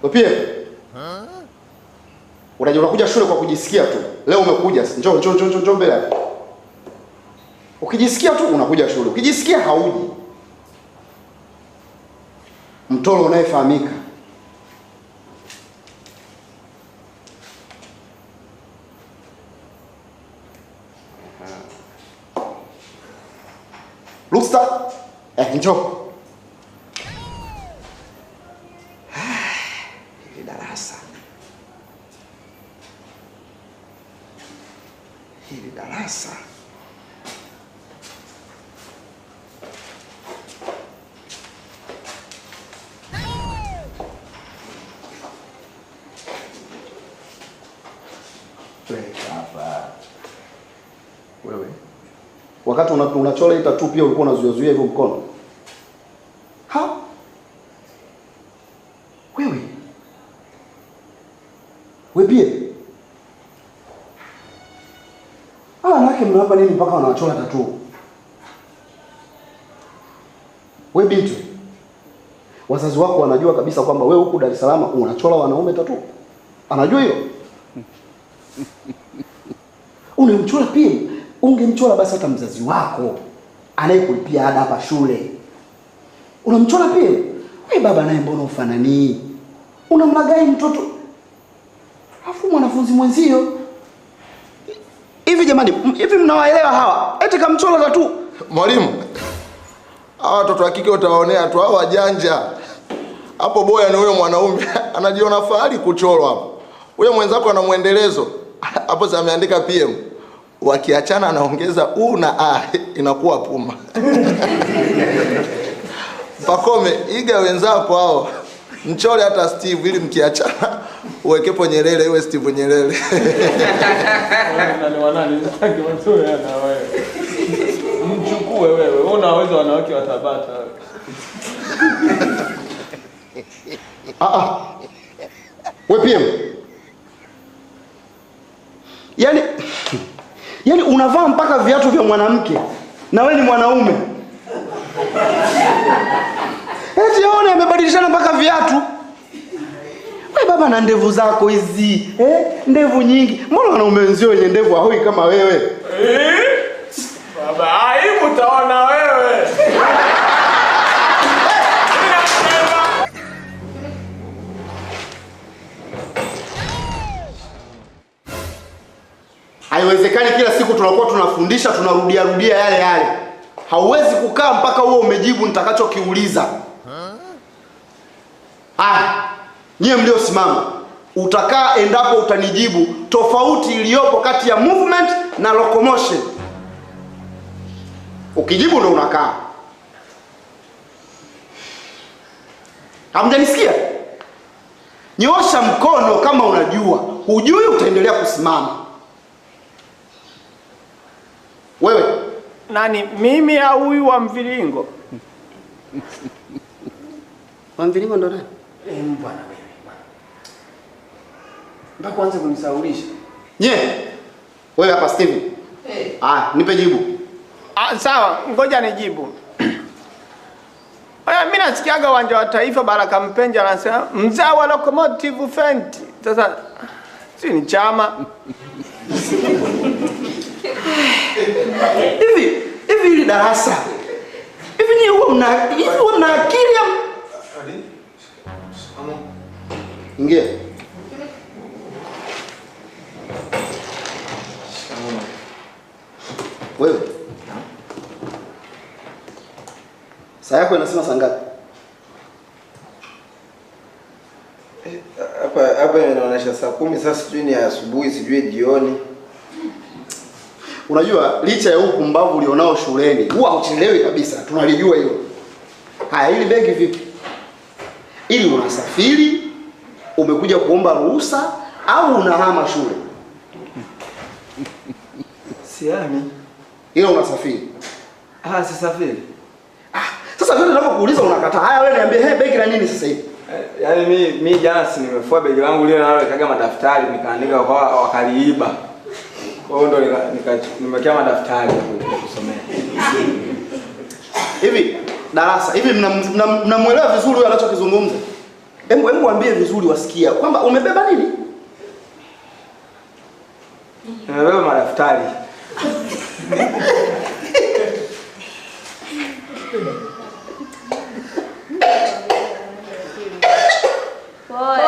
Wewe pia. Unajua unakuja shule kwa kujisikia tu. Leo umekuja, njoo njoo njoo njoo mbele hapa. Ukijisikia tu unakuja shule. Ukijisikia hauji. Mtoro unayefahamika. Lusta, njoo. Hili darasa. Hili darasa. Wewe. Wakati unachora hii tattoo pia ulikuwa unazuia hivyo mkono. Ha? Wewe. Wewe pia. Hawa wanawake mnawapa nini mpaka wanachora tattoo? Wewe binti. Wazazi wako wanajua kabisa kwamba wewe huku Dar es Salaam unachora wanaume tattoo. Anajua hiyo? Unamchora pia. Ungemchora basi hata mzazi wako anayekulipia ada hapa shule. Unamchora pia? Wewe baba naye mbona ufanani? Unamlagai mtoto. Afu mwanafunzi mwenzio. Hivi jamani, hivi mnawaelewa hawa? Eti kamchora tatu. Mwalimu, hawa watoto wa kike utawaonea tu, hawa wajanja. Hapo boya ni huyo mwanaume anajiona fahari kuchorwa hapo. Huyo mwenzako ana muendelezo. Hapo sasa ameandika PM. Wakiachana anaongeza U na A inakuwa puma. Pakome, iga wenzako hao. Mchore hata Steve ili mkiachana uwekepo Nyerere iwe Steve Nyerere. Na wewe. Mchukue wewe. Wewe unaweza wanawake wa Tabata. Wewe PM. Yaani unavaa mpaka viatu vya mwanamke na wewe ni mwanaume. Eti aone amebadilishana mpaka viatu. Wewe baba na ndevu zako hizi, ndevu nyingi. Mbona wanaume wenzio wenye ndevu hawai kama wewe? Baba, aibu utaona wewe. Haiwezekani kila siku tunakuwa tunafundisha tunarudia rudia yale yale. Hauwezi kukaa mpaka huo umejibu nitakachokiuliza. Nyie mliosimama, utakaa endapo utanijibu tofauti iliyopo kati ya movement na locomotion. Ukijibu ndo unakaa. Hamjanisikia? Nyosha mkono kama unajua. Hujui utaendelea kusimama. Wewe. Nani, mimi au huyu wa mviringo? Wa mviringo ndo nani? Bwana wewe. Mpaka uanze kunisaulisha. Nye. Wewe hapa Steven. Hey. Nipe jibu. Sawa, ngoja nijibu. Oya, mimi nasikiaga uwanja wa Taifa Baraka Mpenja anasema mzao wa Locomotive Fenti. Sasa si ni chama. Hivi hili darasa. Hivi ni huwa mna akili ya Ingia. Wewe. Saa yako inasema saa ngapi? Hapa inaonyesha saa 10, sasa sijui ni asubuhi, sijui jioni. Unajua licha ya upumbavu ulionao shuleni, huwa huchelewi kabisa, tunalijua hilo. Haya, hili begi vipi? Ili unasafiri, umekuja kuomba ruhusa au unahama shule? Sihami. Ila unasafiri. Sisafiri. Sasa vile ninapokuuliza unakataa. Haya wewe niambie, hey, begi la nini sasa hivi? Yaani mimi jana si nimefua begi langu lile nalo nikaga madaftari nikaandika kwa wakaliiba. Kwa hiyo ndo nimekea madaftari ya kusomea. Hivi darasa, hivi mnamuelewa vizuri huyo anachokizungumza? Hebu waambie vizuri wasikia kwamba umebeba nini? Nimebeba madaftari. Pole.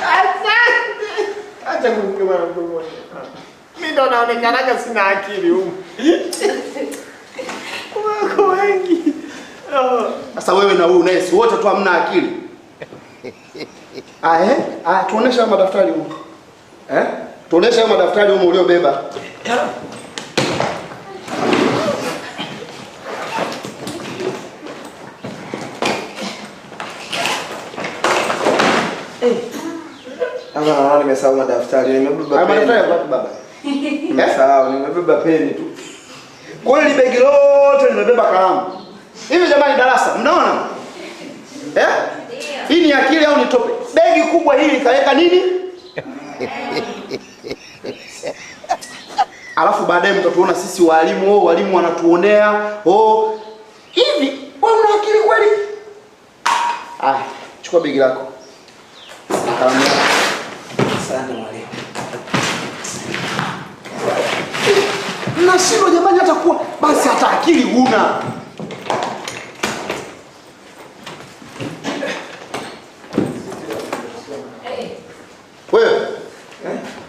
Asante. Acha kuongea na mdomo. Mimi ndo naonekanaga sina akili huko. Wako wengi. Sasa wewe na huyu naye si wote tu hamna akili. Tuoneshe madaftari huko. Eh? Tuoneshe madaftari huko uliobeba. Hapa naona nimesahau madaftari, nimebeba peni. Madaftari wapi baba? Nimesahau, nimebeba peni tu. Kwa hiyo begi lote nimebeba kalamu. Hivi jamani darasa, mnaona? Eh? Hii ni akili au ni tope? Begi kubwa hili kaweka nini? Alafu baadaye mtatuona sisi walimu, walimu wanatuonea. Oh, hivi wewe una akili kweli? Ah, chukua begi lako. Kalamu yako. Asante mwalimu. Mnashindwa jamani hata kuwa basi hata akili huna. Wewe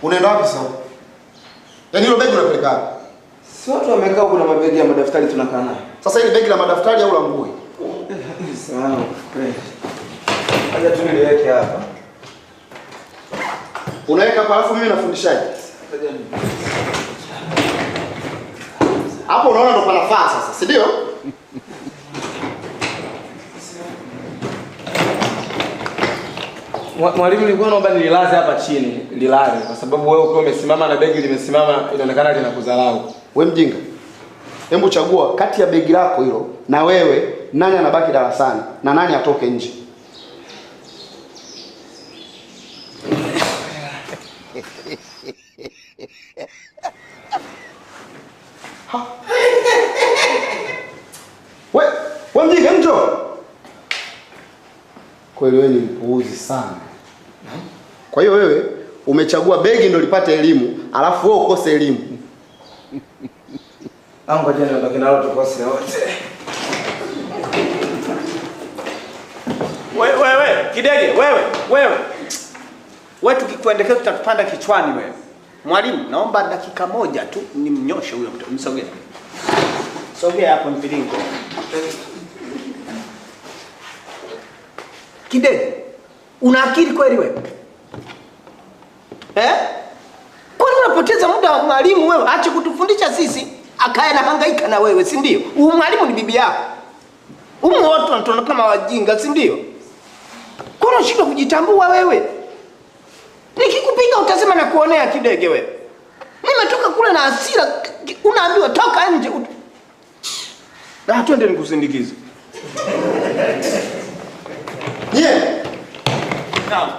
unaenda wapi sasa? Yaani hilo begi unapeleka wapi? Si watu wamekaa kuna mabegi ya madaftari tunakaa nayo. Sasa hili begi la madaftari au la nguo? Sawa. Acha tu niliweke hapa. Unaweka hapa alafu mimi nafundishaje? Hapo unaona ndo panafaa sasa, si ndio? Mwalimu, nilikuwa naomba nililaze hapa chini, lilale kwa sababu wewe ukiwa umesimama na begi limesimama inaonekana linakudharau. Wewe mjinga. Hebu chagua kati ya begi lako hilo na wewe, nani anabaki darasani na nani atoke nje? Ha. We mjinga, njoo. Kweli wewe ni mpuuzi sana. Kwa hiyo wewe umechagua begi ndio lipate elimu, alafu wewe ukose elimu. Ngoja niondoke nalo tukose wote. Wewe, kidege, wewe. Wewe tukikuendekeza tutakupanda kichwani wewe. Mwalimu, naomba dakika moja tu nimnyoshe huyo mtoto. Msogee. Sogea hapo mviringo. Kidege, una akili kweli wewe? Eh? Kwani unapoteza muda wa mwalimu wewe? Acha kutufundisha sisi, akae na hangaika na wewe, si ndio? Huyu mwalimu ni bibi yako. Huyu watu wanatuona kama wajinga, si ndio? Kwani unashindwa kujitambua wewe? Nikikupiga utasema na kuonea kidege wewe. Nimetoka kule na hasira, unaambiwa toka nje. Na twende nikusindikize. Nye. Naam.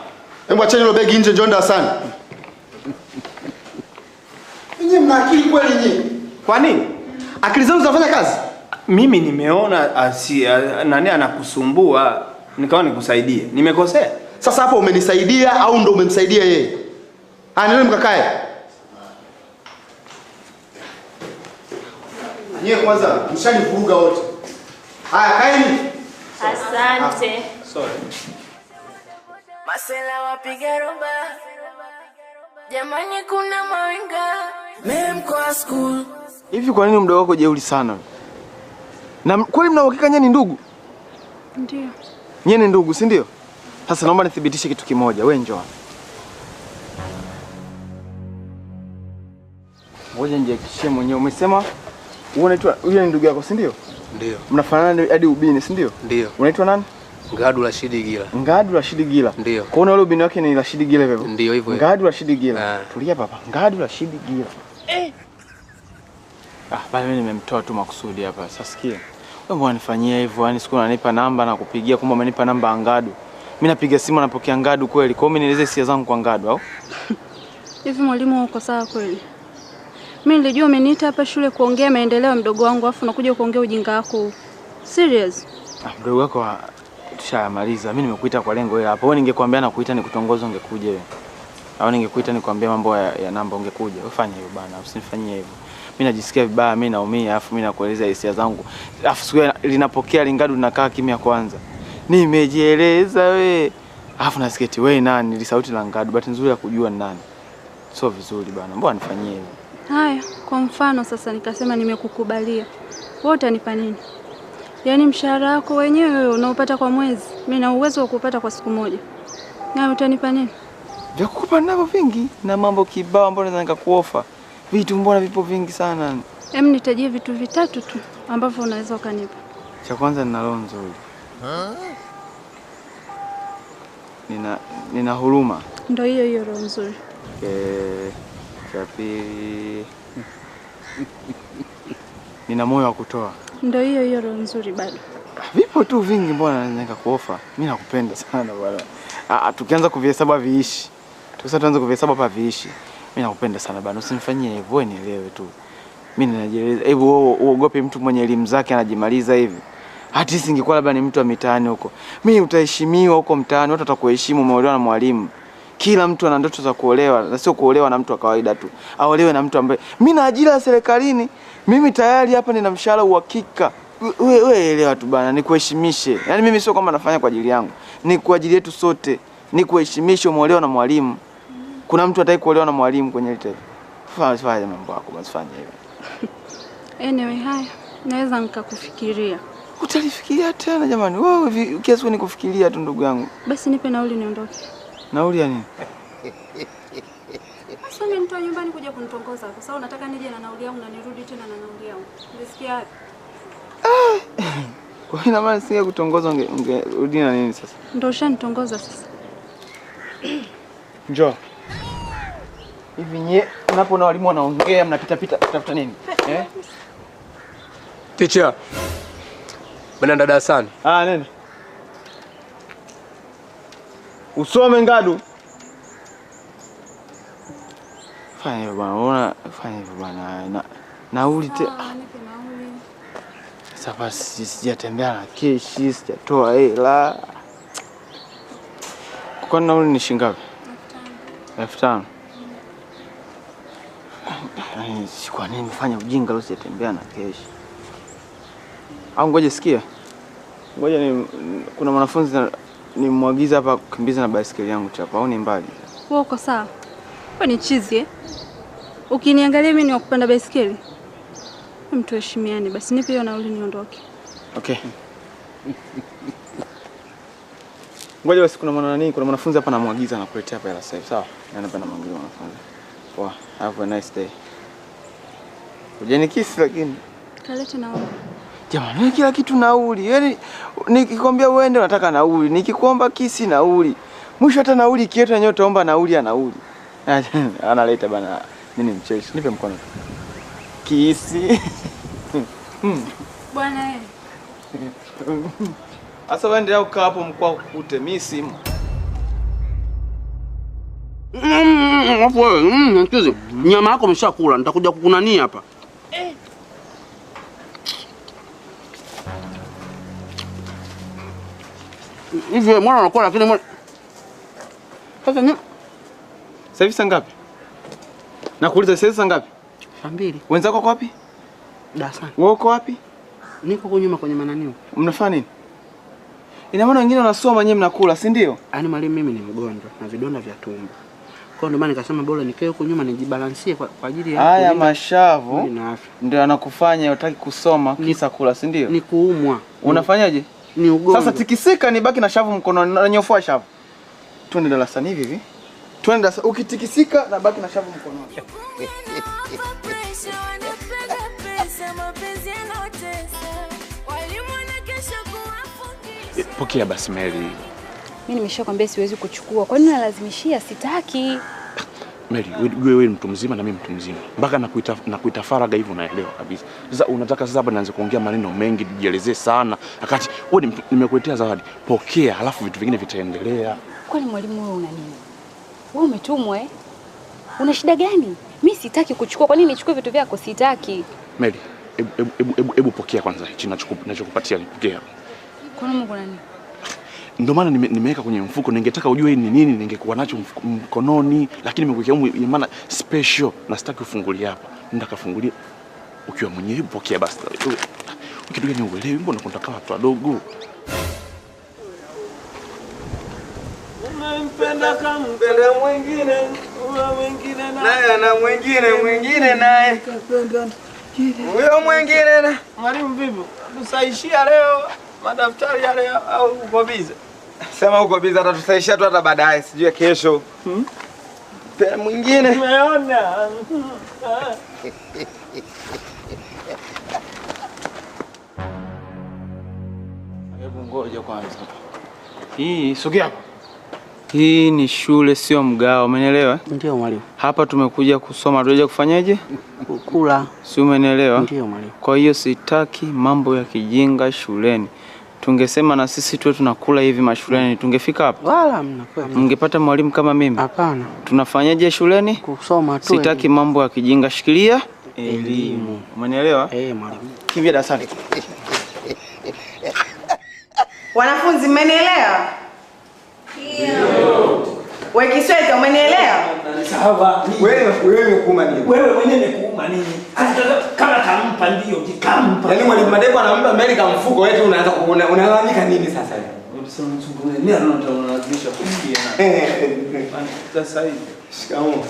Hebu acheni hilo begi nje, njoo darasani. Nyinyi mna akili kweli nyinyi? Kwa nini? Akili zenu zinafanya kazi? Mimi nimeona nani anakusumbua, nikawa nikusaidie. Nimekosea? Sasa hapo umenisaidia au ndo umemsaidia yeye? Nenda mkakae. Nyie kwanza mshanivuruga wote. Haya, kaeni. Asante. Sorry. Masela wapiga roba. Jamani kuna mawinga. Memko school. Hivi kwa nini mdogo wako jeuri sana? Na kweli mna uhakika nyinyi ni ndugu? Ndio. Nyinyi ni ndugu, si ndio? Sasa naomba nithibitishe kitu kimoja. Wewe njoo. Ngoja nijihakikishie mwenyewe. Umesema wewe unaitwa, yule ni ndugu yako, si ndio? Ndio. Mnafanana hadi ubini, si ndio? Ndio. Unaitwa nani? Ngadu Rashidi Gila. Ngadu Rashidi Gila. Ndio. Kwa hiyo yule ubini wake ni Rashidi Gila hivyo? Ndio hivyo. Ngadu Rashidi Gila. Tulia baba. Ngadu Rashidi Gila. Eh. Ah, bali mimi nimemtoa tu makusudi hapa. Sasa sikia. Wewe mbona unanifanyia hivyo? Yaani siku unanipa namba na kupigia kumbe umenipa namba ya Ngadu. Mimi napiga simu napokea Ngadu kweli. Kwa hiyo mimi nieleze hisia zangu kwa Ngadu au? Hivi mwalimu uko sawa kweli? Mimi nilijua umeniita hapa shule kuongea maendeleo ya mdogo wangu afu unakuja kuongea ujinga wako. Serious? Ah, mdogo wako Tushayamaliza. Mimi nimekuita kwa lengo hili hapo. Wewe ningekwambia na kuita nikutongoze ungekuja wewe. Au ningekuita nikwambia mambo ya namba ungekuja. Ufanye hivyo bana, usinifanyie hivyo. Mimi najisikia vibaya, mimi naumia, afu mimi nakueleza hisia zangu. Afu siku linapokea lingadu linakaa kimya kwanza. Nimejieleza we. Afu nasikia eti wewe nani? Ni sauti la ngadu. Bahati nzuri ya kujua ni nani. Sio vizuri bana. Mbona nifanyie hivyo? Haya, kwa mfano sasa nikasema nimekukubalia. Wewe utanipa nini? Yaani mshahara wako wenyewe wewe unaopata kwa mwezi, mimi na uwezo wa kupata kwa siku moja. Na utanipa nini? Vya kukupa navyo vingi na mambo kibao ambayo naweza nikakuofa. Vitu mbona vipo vingi sana. Hem, nitajie vitu vitatu tu ambavyo unaweza ukanipa. Cha kwanza nina roho nzuri. Nina huruma. Ndio hiyo hiyo roho nzuri. Cha pili nina moyo wa kutoa. Ndio hiyo hiyo roho nzuri bado. Vipo tu vingi mbona naweza nikakuofa. Mimi nakupenda sana bwana. Tukianza kuvihesabu haviishi. Tukisha tuanze kuvihesabu hapa haviishi. Mimi nakupenda sana bwana. Usinifanyie hivyo, wewe nielewe tu. Mimi ninajieleza. Hebu wewe uogope mtu mwenye elimu zake anajimaliza hivi. Hata singekuwa labda ni mtu wa mitaani huko. Mimi utaheshimiwa huko mtaani, watu watakuheshimu, umeolewa na mwalimu. Kila mtu ana ndoto za kuolewa, na sio kuolewa na mtu wa kawaida tu. Aolewe na mtu ambaye mimi na ajira ya serikalini, mimi tayari hapa nina mshahara uhakika. Wewe elewa tu bana, nikuheshimishe. Yaani mimi sio kwamba nafanya kwa ajili yangu, ni kwa ajili yetu sote. Nikuheshimishe, umeolewa na mwalimu. Kuna mtu hataki kuolewa na mwalimu kwenye ile taifa. Fanya mambo yako basi, fanya hivyo. Anyway, haya, naweza nikakufikiria. Utalifikiria tena jamani? Wewe kiasi ni kufikiria tu ndugu yangu. Basi nipe nauli niondoke. Nauli ya nini? Sasa mimi nyumbani kuja kunitongoza kwa sababu nataka nije na nauli yangu na nirudi tena na nauli yangu. Unasikia wapi? Kwa hiyo maana singe kutongoza ungerudi na nini sasa? Ndio ushanitongoza sasa. Njoo. Hivi nye unapoona walimu wanaongea mnapita pita tafuta nini? Eh? Teacher. Bwana darasani. Ah, nini? Usome ngadu. Fanya hivyo bwana. Unaona, fanya hivyo bwana. Nauli tena. Nipe nauli. Sasa basi sijatembea na keshi, sijatoa hela. Kwa nauli ni shilingi ngapi? 5,000. 5,000. Kwa nini nifanye ujinga leo sijatembea na keshi? Au ngoja sikia. Ngoja ni kuna mwanafunzi nimwagiza hapa kukimbiza na baisikeli yangu chapa au ni mbali? Wewe uko sawa? Wewe ni chizi eh? Ukiniangalia mimi ni wa kupanda baisikeli. Mtu heshimiane basi, nipe hiyo nauli niondoke. Okay. Ngoja basi, kuna mwana nani, kuna mwanafunzi hapa namwagiza anakuletea hapa hela sasa hivi, sawa? Naenda hapa namwagiza mwanafunzi. Poa, have a nice day. Hujanikisi lakini. Kalete nauli. Jamani, kila kitu nauli. Yaani nikikwambia uende unataka nauli, nikikuomba kisi nauli. Mwisho hata nauli ikietwa yenyewe utaomba nauli ya nauli. Analeta bana, nini mcheshi? Nipe mkono. Kisi. Bwana eh. Asa wewe endelea kukaa hapo mkwao kukute, mimi simu. Alafu wewe, mchuzi, nyama yako umeshakula, nitakuja kukunania hapa. Hivi mwana unakula lakini mwana. Sasa ni sasa hivi saa ngapi? Nakuuliza sasa saa ngapi? Saa 2. Wenzako wako wapi? Darasani. Wewe uko wapi? Niko huko nyuma kwenye mananio. Mnafanya nini? Ina maana wengine wanasoma nyewe mnakula, si ndio? Yaani mwalimu mimi ni mgonjwa na vidonda vya tumbo. Kwa hiyo ndio maana nikasema bora nikae huko nyuma nijibalansie kwa ajili ya haya mashavu ndio anakufanya utaki kusoma kisa kula, si ndio? Ni kuumwa. Unafanyaje? Ni ugonjwa. Sasa tikisika nibaki na shavu mkononi na nyofua shavu. Twende darasani hivi hivi. Twende darasani ukitikisika na baki na shavu mkononi. Pokea basi Mary. Mimi nimeshakwambia siwezi kuchukua. Kwa nini unalazimishia? Sitaki. Mary, wewe ni mtu mzima na mimi mtu mzima. Mpaka nakuita faraga hivyo naelewa kabisa. Sasa unataka sasa hapa nianze kuongea maneno mengi, nijielezee sana. Wakati wewe nimekuletea zawadi. Pokea, halafu vitu vingine vitaendelea. Kwani mwalimu wewe una nini? Wewe umetumwa eh? Una shida gani? Mimi sitaki kuchukua. Kwa nini nichukue vitu vyako? Sitaki. Mary, ebu pokea kwanza hichi ninachokupatia, pokea. Kwa nini kuna nini? Ndio maana nimeweka kwenye mfuko. Ningetaka ujue ni nini ningekuwa nacho mkononi, lakini nimekuwekea humu maana special na sitaki ufungulie hapa. Nenda kafungulie ukiwa mwenyewe, pokea basi. Kitu gani uelewi? Mbona unataka watu wadogo? Umempenda kampenda mwingine, huyo mwingine naye na mwingine mwingine naye. Huyo mwingine na mwalimu vipi? Tusaishia leo madaftari yale au uko bize? Sema uko bize, atatusaishia tu hata baadaye, sijui kesho. Tena mwingine. Umeona? Hebu ngoja kwanza. Hii sogea hapa. Hii ni shule sio mgao, umenielewa? Ndio mwalimu. Hapa tumekuja kusoma, tuje kufanyaje? Kula. Si umenielewa? Ndio mwalimu. Kwa hiyo sitaki mambo ya kijinga shuleni. Tungesema na sisi tuwe tunakula hivi mashuleni, tungefika hapa? Wala mna kweli. Mngepata mwalimu kama mimi? Hapana. Tunafanyaje shuleni? Kusoma tu. Sitaki mambo ya kijinga, shikilia elimu. Umenielewa? Eh, mwalimu. Kimbia darasani. Wanafunzi mmenielewa? Ndio. Wewe Kisweta umenielewa? Sawa. Wewe kuuma nini? Wewe mwenyewe kuuma nini? Kama kampa ndio kikampa. Yaani mwalimu Madeko anampa mbele kama mfuko wetu unaanza unalalamika nini sasa hivi? Mimi unalazimisha kusikia. Sasa hivi. Shikamoo.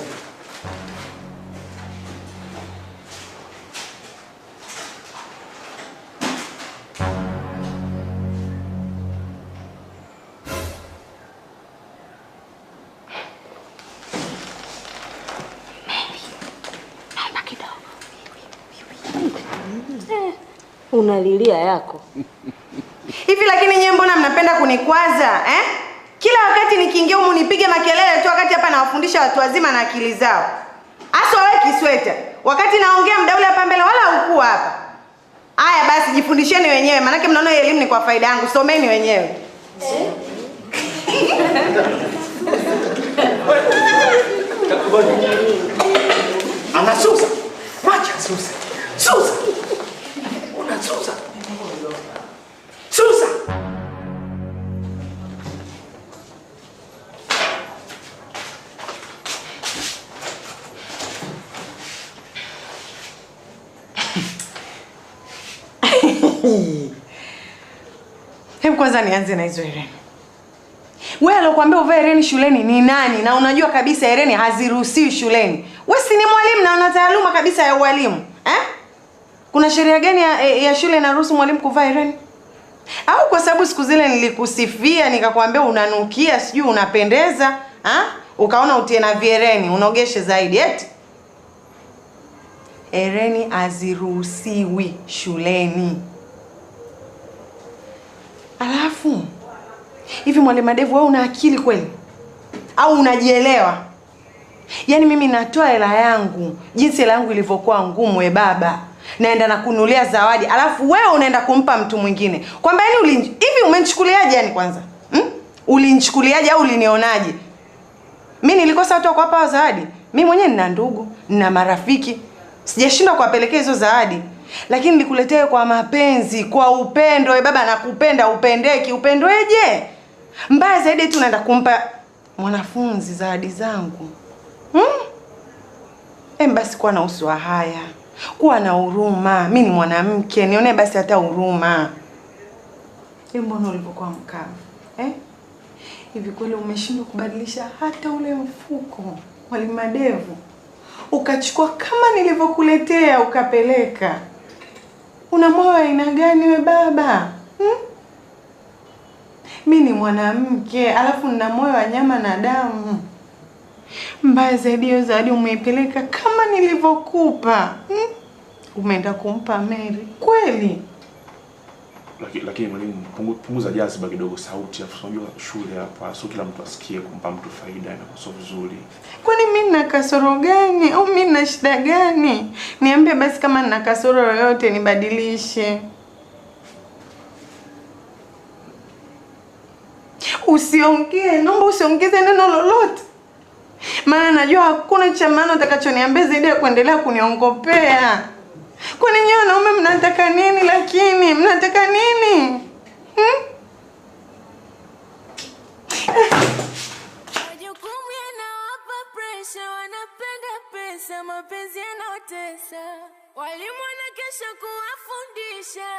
Unalilia yako. Hivi lakini nyewe mbona mnapenda kunikwaza, eh? Kila wakati nikiingia humu nipige makelele tu wakati hapa nawafundisha watu wazima na akili zao. Hasa wewe Kisweta, wakati naongea mda ule hapa mbele wala hukuwa hapa. Aya basi jifundisheni wenyewe, maana mnaona elimu ni kwa faida yangu, someni wenyewe. Anasusa. Wacha susa. Susa. Susa. Susa. Hebu kwanza nianze na hizo hereni. Wewe alokuambia uvae hereni shuleni ni nani? Na unajua kabisa hereni haziruhusiwi shuleni. Wewe si ni mwalimu na una taaluma kabisa ya ualimu, eh? Kuna sheria gani ya shule inaruhusu mwalimu kuvaa hereni? Au kwa sababu siku zile nilikusifia nikakwambia unanukia, sijui unapendeza, ha? Ukaona utie na viereni, unogeshe zaidi eti? Hereni haziruhusiwi shuleni. Alafu hivi mwalimu Madevu, wewe una akili kweli? Au unajielewa? Yaani mimi natoa hela yangu, jinsi hela yangu ilivyokuwa ngumu baba. Naenda na kununulia zawadi, alafu wewe unaenda kumpa mtu mwingine. Kwamba yani hivi umenichukuliaje yani kwanza? Ulinichukuliaje au ulinionaje? Mimi nilikosa watu wa kuwapa zawadi. Mimi mwenyewe nina ndugu, nina marafiki. Sijashindwa kuwapelekea hizo zawadi. Lakini nilikuletea kwa mapenzi, kwa upendo. Baba nakupenda, upendeki, upendweje? Mbaya zaidi tu unaenda kumpa mwanafunzi zawadi zangu. Basi kuwa na uso wa haya. Kuwa na huruma. Mimi ni mwanamke, nione basi hata huruma. Mbona ulivyokuwa mkavu? Hivi kweli umeshindwa kubadilisha hata ule mfuko Mwalimu Madevu? Ukachukua kama nilivyokuletea ukapeleka. Una moyo aina gani we baba? Mimi ni mwanamke, alafu nina moyo wa nyama na damu. Mbaya zaidi hiyo zawadi umeipeleka kama nilivyokupa. Umeenda kumpa Mary. Kweli? Lakini mwalimu, punguza jaziba kidogo sauti, afu unajua shule hapa sio kila mtu asikie, kumpa mtu faida na sio vizuri. Kwani mimi nina kasoro gani au mimi nina shida gani? Niambie basi kama nina kasoro yoyote nibadilishe. Usiongee, naomba usiongeze neno lolote. Maana najua hakuna cha maana utakachoniambia zaidi ya kuendelea kuniongopea. Kwani nyinyi wanaume mnataka nini lakini? Mnataka nini? Majukumu yanawapa pressure, wanapenda pesa, mapenzi yanawatesa. Walimu wanakesha kuwafundisha,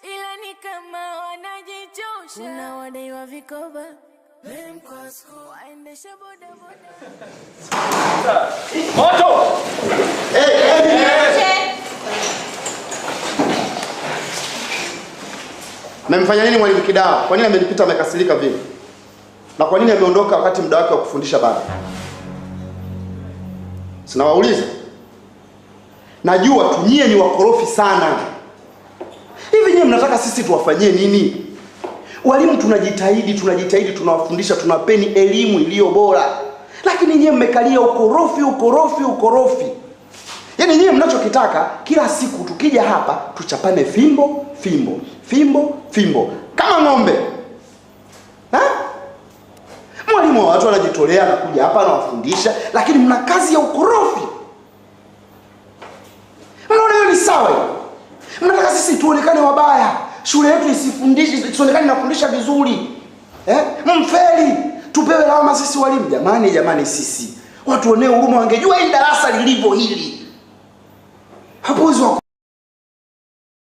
ila ni kama wanajichosha. Kuna wadaiwa vikoba, waendesha bodaboda. Moto! Amemfanya nini mwalimu Kidawa? Kwa nini amenipita amekasirika vile? Na kwa nini ameondoka wakati muda wake wa kufundisha bado? Sinawauliza. Najua tu nyie ni wakorofi sana. Hivi nyie mnataka sisi tuwafanyie nini? Walimu tunajitahidi, tunawafundisha, tunawapeni elimu iliyo bora. Lakini nyie mmekalia ukorofi, ukorofi, ukorofi. Yaani nyie mnachokitaka kila siku tukija hapa tuchapane fimbo, fimbo, fimbo, fimbo kama ng'ombe. Ha? Mwalimu wa watu anajitolea na kuja hapa anawafundisha, lakini mna kazi ya ukorofi. Mnaona hiyo ni sawa hiyo? Mnataka sisi tuonekane wabaya, shule yetu isifundishe, isionekane inafundisha vizuri. Mfeli, tupewe lawama sisi walimu. Jamani, jamani sisi. Watu onee huruma, wangejua hili darasa lilivyo hili. Hapo hizo